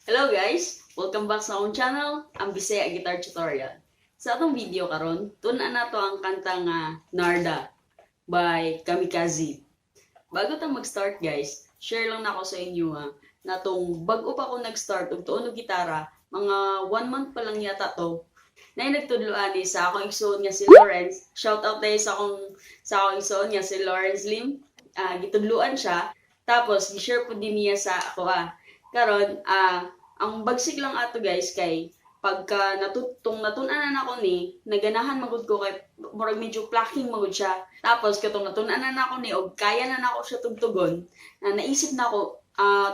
Hello guys! Welcome back sa akong channel, ang Bisaya Guitar Tutorial. Sa atong video karon, tun-an nato ang kanta nga Narda by Kamikazee. Bago ta mag-start guys, share lang nako sa inyo ha, na tong bag-o pa ko nag-start og tuon og gitara, mga 1 month pa lang yata to. Nay nagtudlo ani sa akong igsoon nga si Lawrence. Shout out tayo sa akong igsoon nga si Lawrence Lim. Gitudloan siya. Tapos gi-share pud din niya sa ako ah. Karon, ang bagsik lang ato guys kay pagka natutong natun-an na nako ni, naganahan magud ko kay murag medyo plucking magud siya. Tapos katong natun-an na nako ni og kaya na nako siya tugtugon, na naisip nako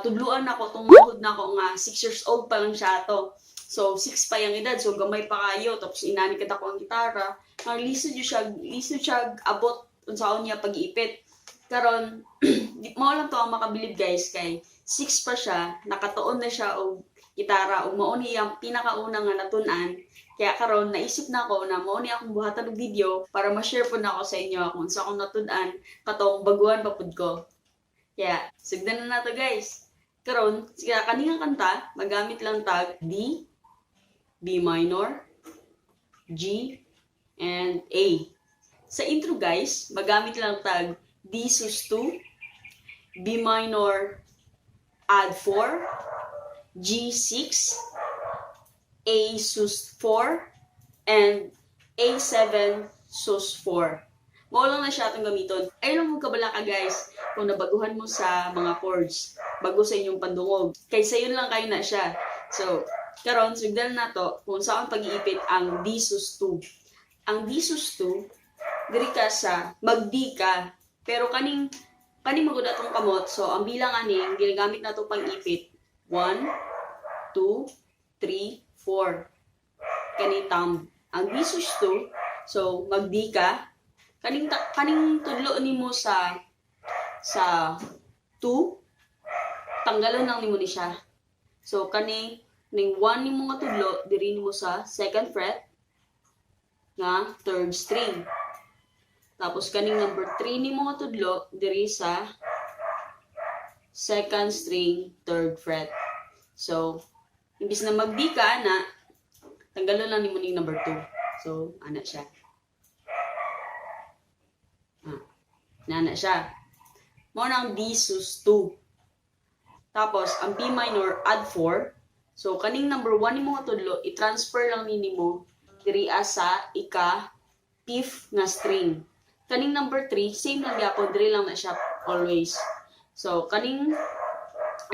tudluan nako tong manghud nako nga 6 years old pa lang siya ato. So 6 pa yung edad, so gamay pa kayo, tapos inani kita ko ang gitara. Ang lisod siya abot unsaon niya pag-iipit. Karon mao lang to ang makabilib guys kay 6 pa siya, nakatuon na siya og gitara ug mao ni ang pinakauna nga natun-an. Kaya karon naisip nako na mao ni akong buhatan og video para ma-share pud nako sa inyo kung sa akong natun-an katong baguhan pa pud ko. Kaya sugdan na nato guys. Karon sa kaning kanta magamit lang tag D, B minor, G, and A. Sa intro guys, magamit lang tag D sus 2, B minor add 4, G6, A sus 4, and A7 sus 4. Mao lang na siya atong gamiton. Ay lang mo kabala ka guys kung nabaguhan mo sa mga chords, bago sa inyong pandungog. Kay sayon lang kayo na siya. So, karon sugdan nato kung saan pag-iipit ang D sus 2. Ang D sus 2, diri ka sa mag-D ka. Pero kaning kaning magud atong kamot, so ang bilang aning ginagamit nato pang-ipit 1, 2, 3, 4. Kani thumb. Ang D sus 2, so mag-D ka. Kaning tudlo nimo sa 2, tanggalon lang nimo ni siya. So kaning ning 1 nimo nga tudlo diri nimo sa second fret nga third string. Tapos kaning number 3 nimo nga tudlo diri sa second string, third fret. So imbis na mag-D ka ana, tanggalon lang nimo ning number 2. So ana siya. Nana siya. Mao na ang D sus 2. Tapos ang B minor add 4. So kaning number 1 nimo nga tudlo, i-transfer lang ni nimo diri sa ika fifth nga string. Kaning number 3, same lang gyapon, diri lang na siya always. So kaning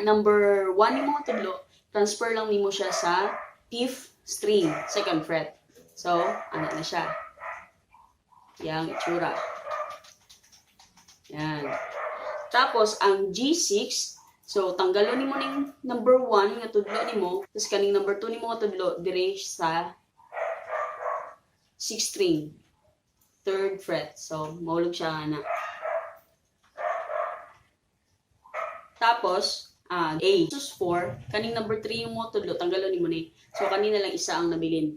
number 1 nimo nga tudlo, transfer lang nimo siya sa fifth string, second fret. So ana na siya. Yang itsura. Yan. Tapos ang G6, so tanggalon nimo ning number 1 nga tudlo nimo, tapos kaning number 2 nimo nga tudlo diri sa sixth string, third fret. So mahulog siya ana. Tapos A sus 4, kaning number 3 yung mo tudlo, tanggalon nimo ni. So kanina lang isa ang nabilin.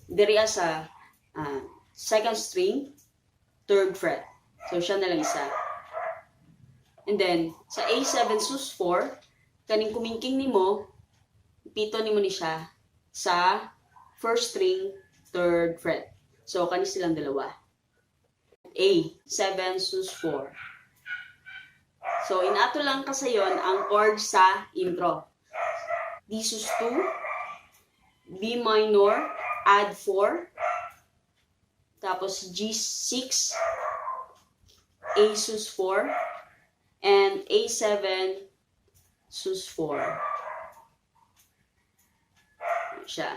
Diri sa second string, third fret. So siya na lang isa. And then sa A7 sus 4, kaning kumingking nimo, pito nimo ni siya sa first string, third fret. So kani silang dalawa. A7 sus 4. So inato lang kasayon ang chord sa intro. D sus 2, B minor, add 4, tapos G6, A sus 4, and A7 sus 4. Siya.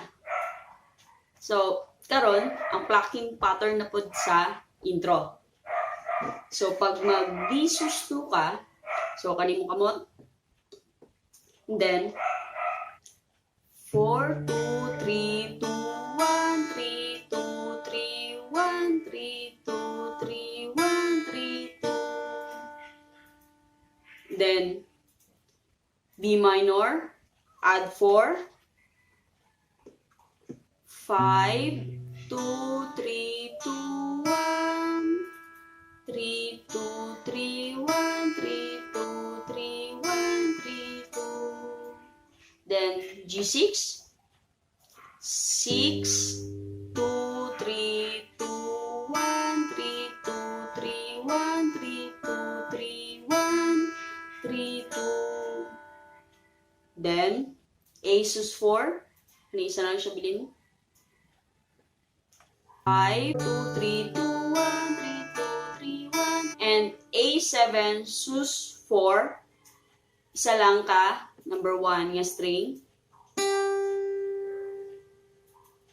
So, karon ang plucking pattern na pud sa intro. So, pag mag D sus 2 ka, so kani mo kamot, And then, 4, 2, 3, 2, 1, 3, 2, 3, 1, 3, 2, 3, 1, 3, 2. Then, B minor, add 4, 5, 2, 3, 2, 1, 3, 2, 3, 1, 3, 2, 3, 1, 3, 2. Then G6, 6, 2, 3, 2, 1, 3, 2, 3, 1, 3, 2, 3, 1, 3, 2. Then, A sus 4. Ano, isa lang siya bilin. 5, 2, 3, 2, 1, 3, 2, 3, 1. And A7 sus 4. Isa lang ka, number 1 nga string.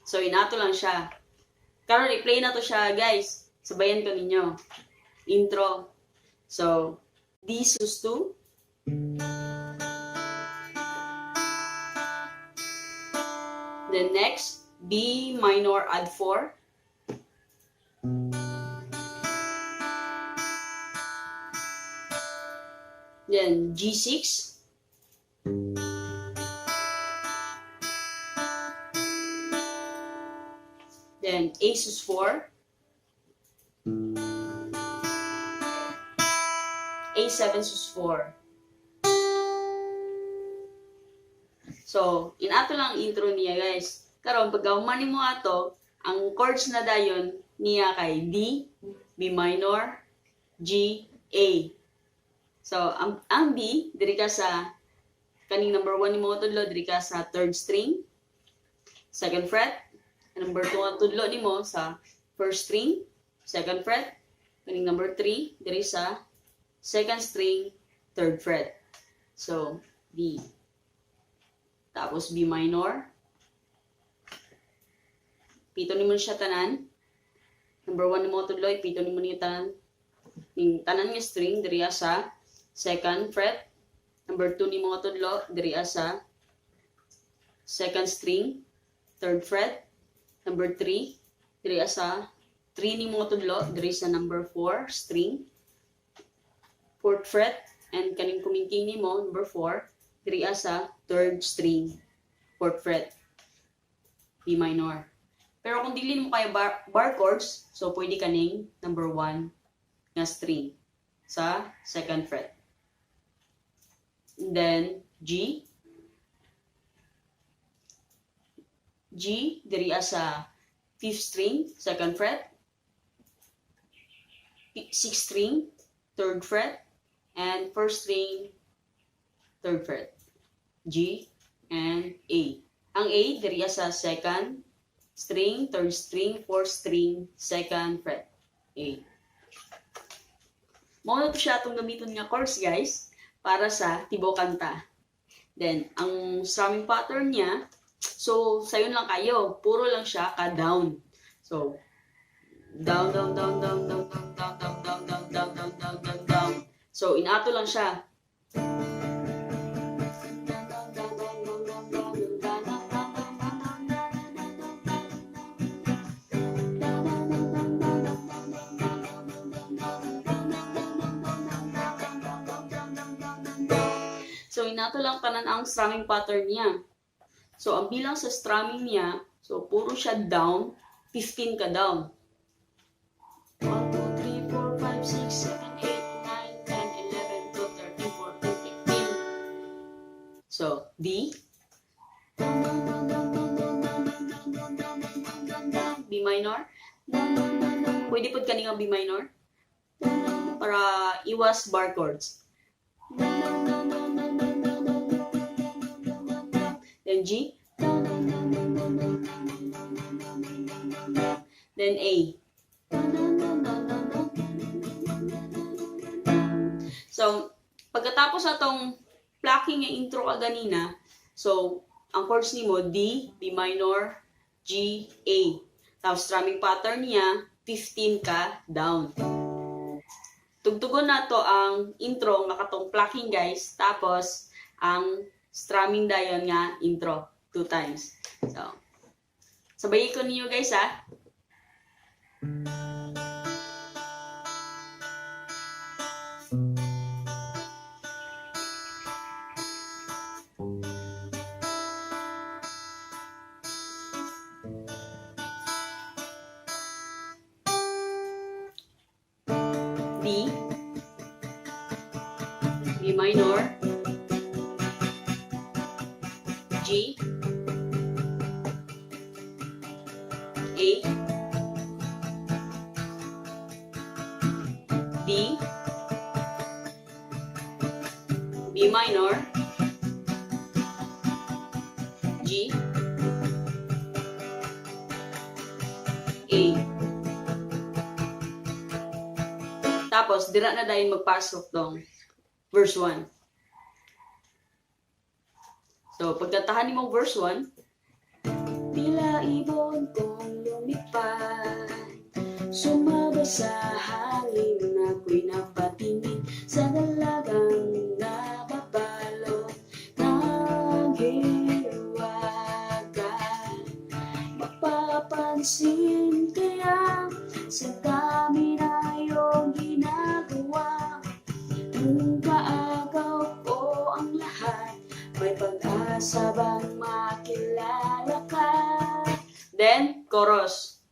So, inato lang siya. Karon i-play na to siya, guys. Sabayan ko ninyo. Intro. So, D sus 2. Then next, B minor add 4. Then G6. Then A sus 4. A7 sus 4. So, inato lang ang intro niya, guys. Karon pagka human mo ato, ang chords na dayon niya kay D, B minor, G, A. So, ang B, diri ka sa kaning number 1 nimo tudlo, diri ka sa third string, second fret. And number 2 nga tudlo nimo sa first string, second fret. Kaning number 3, diri sa second string, third fret. So, B. Tapos B minor. Pito nimo siya tanan. Number 1 nimo tudlo, pito nimo niya tanan. Ning tanan nga string diri sa second fret. Number 2 nimo nga tudlo diri sa second string, third fret. Number 3 diri sa 3 nimo nga tudlo diri sa number 4 string, fourth fret, and kaning kumingking nimo number 4 diri sa third string, fourth fret, B minor. Pero kung dili mo kaya bar chords, so pwede kaning number 1 nga string sa second fret. And then G. G diri sa fifth string, second fret, sixth string, third fret, and first string, third fret. G and A. Ang A diri sa second string, third string, fourth string, second fret. A. Mao na to siya atong gamiton nga chords, guys, para sa tibuok kanta. Then, ang strumming pattern niya, so, sayon lang kayo. Puro lang siya ka-down. So, down, down, down, down, down, down, down, down, down, down, down, down, down, down, down. So, inato lang siya. So, inato lang tanan ang strumming pattern niya. So, ang bilang sa strumming niya, so, puro siya down, 15 ka down. 1, 2, 3, 4, 5, 6, 7, 8, 9, 10, 11, 12, 13, 14, 15. So, D. B minor. Pwede pod kani nga B minor para iwas bar chords. Then G. Then A. So, pagkatapos atong plucking nga intro ka ganina, so, ang chords nimo D, B minor, G, A. Tapos strumming pattern niya, 15 ka down. Tugtugon nato ang intro nga katong plucking, guys, tapos ang strumming dayon nga intro two times. So, sabay ko ninyo, guys, ha. D, B minor, G, A, D, B minor, G, A. Tapos, dira na dayon magpasok tong verse 1. So, pagkantahan nimo verse 1, tila ibon kong lumipad, sumabay sa hangin, ako'y napatingin sa dalagang nababalot ng hiwaga. Mapapansin kaya sa dami na iyong ginagawa? Kung kaagaw ko ang lahat, may pag-asa bang makilala ka? Then, chorus.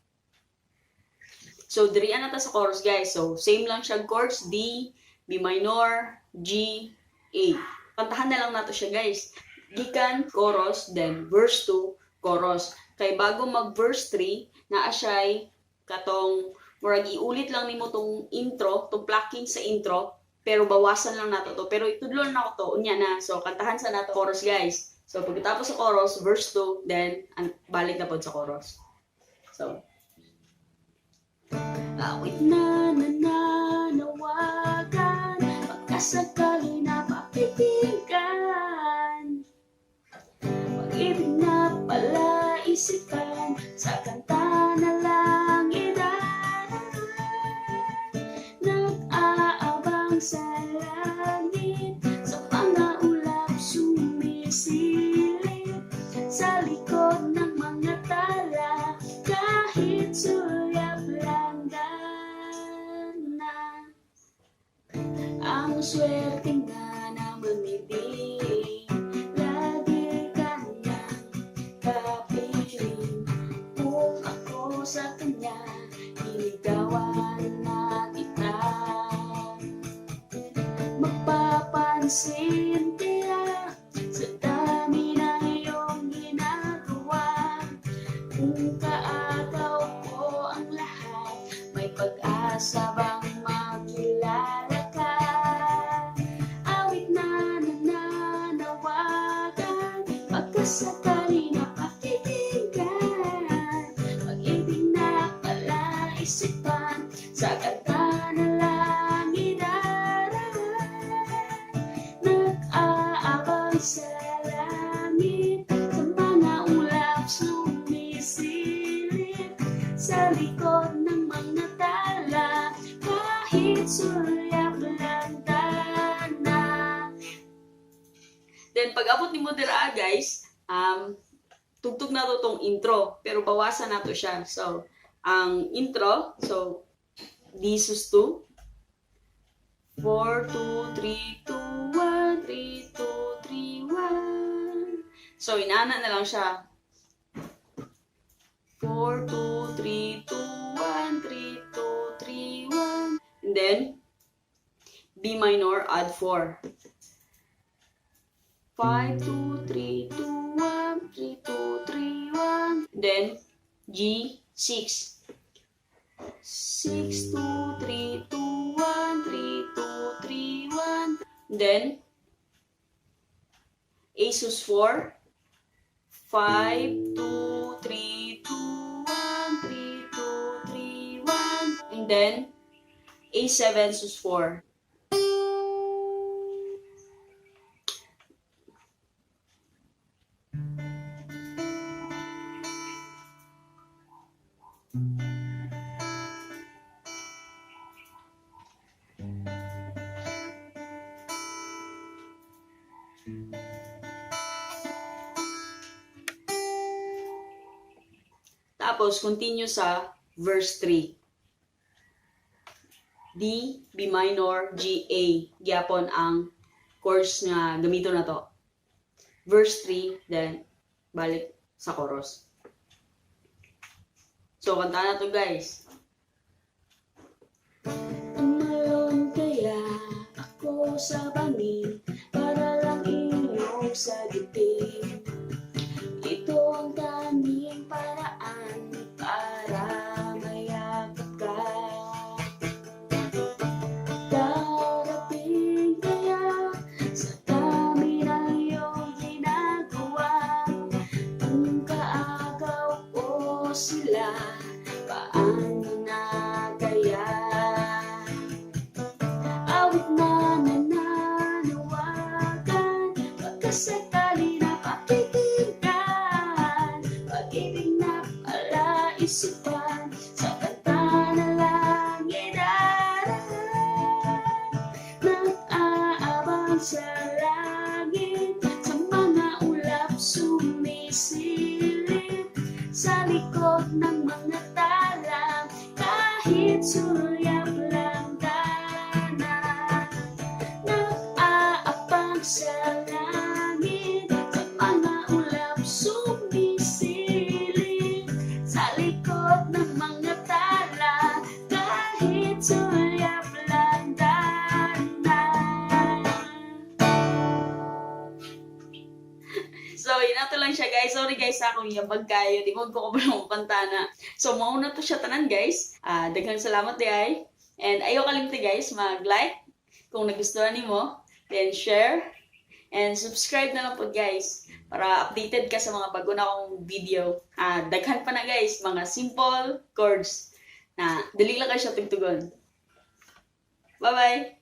So, dirian na ta sa chorus, guys. So, same lang siya chords. D, B minor, G, A. Kantahan na lang nato siya, guys. Gikan, chorus, then verse 2, chorus. Kay bago mag verse 3, naa siya'y katong murag iulit lang nimo tong intro, tong plucking sa intro, pero bawasan lang nato to. Pero itudlo na ako to, unya na. So, kantahan sa nato chorus, guys. So, pagkatapos sa chorus, verse 2, then balik na pod sa chorus. So, awit na nananawagan, pagkasakali na pakikinggan, pag-ibig na palaisipan, sa kanta na lang idaraan. Nag-aabang sa langit, sa mga ulap sumisilip, sa likod ng mga tala, kahit sulyap lang na. Ang swerte nga naman ngiti, lagi ka niyang kapiling. Kung ako sa kanya, niligawan na kita. Mapapansin kaya sa dami ng iyong ginagawa? Kung kaagaw ko ang lahat, may pag-asa bang makilala ka? Awit na nananawagan, pagkasakali na pakikinggan, pag-ibig na palaisipan, sa kanta na lang idaraan. Nag-aabang sa langit, sa mga ulap sumisilip, sa likod ng mga tala, kahit sulyap lang dana. Then pag abot nimo dira, guys, tugtog na to tong intro, pero bawasan nato siya. So, ang intro, so D sus 2, 4, 2, 3, 2, 1, 3, 2, 3, 1. So, inana na lang siya. 4, 2, 3, 2, 1, 3, 2, 3, 1. And then, B minor, add 4. 5, 2, 3, 2, 1, 3, 2, 3, 1. Then, G, 6. 6, 2, 3, 2, 1, 3, 2, 3, 1. Then, A sus 4. 5, 2, 3, 2, 1, 3, 2, 3, 1. And then, A7 sus 4. Tapos, continue sa verse 3. D, B minor, G, A. Gyapon ang chords nga gamito nato. Verse 3, then balik sa chorus. So, kanta nato, guys. Tumalon kaya ako sa bangin para lang iyong sagipin. Ito ang tanging paraan para mayakap ka. Darating kaya sa dami ng iyong ginagawa? Kung kaagaw ko sila, paano na kaya? Awit na nananawagan, baka sakali na pakikinggan. Pag-ibig na palaisipan, sa kanta na lang idaraan. Nag-aabang sa langit, sa mga ulap sumisilip, sa likod ng mga tala, kahit sulyap lang dana. Nag-aabang sa langit, sa mga ulap sumisilip, sa likod ng mga tala, kahit sulyap lang dana. So, yun na to lang siya, guys. Sorry, guys, sa akong yabag kayo. Di mo ko kabalo kanta na. So, mauna to siya tanan, guys. Ah, daghang salamat diay. And ayaw kalimti, guys, mag-like kung nagustuhan nimo, then share and subscribe na lang po, guys, para updated ka sa mga bago na akong video. Ah, daghan pa na, guys, mga simple chords na dali lang kayo siya tugtugon. Bye-bye!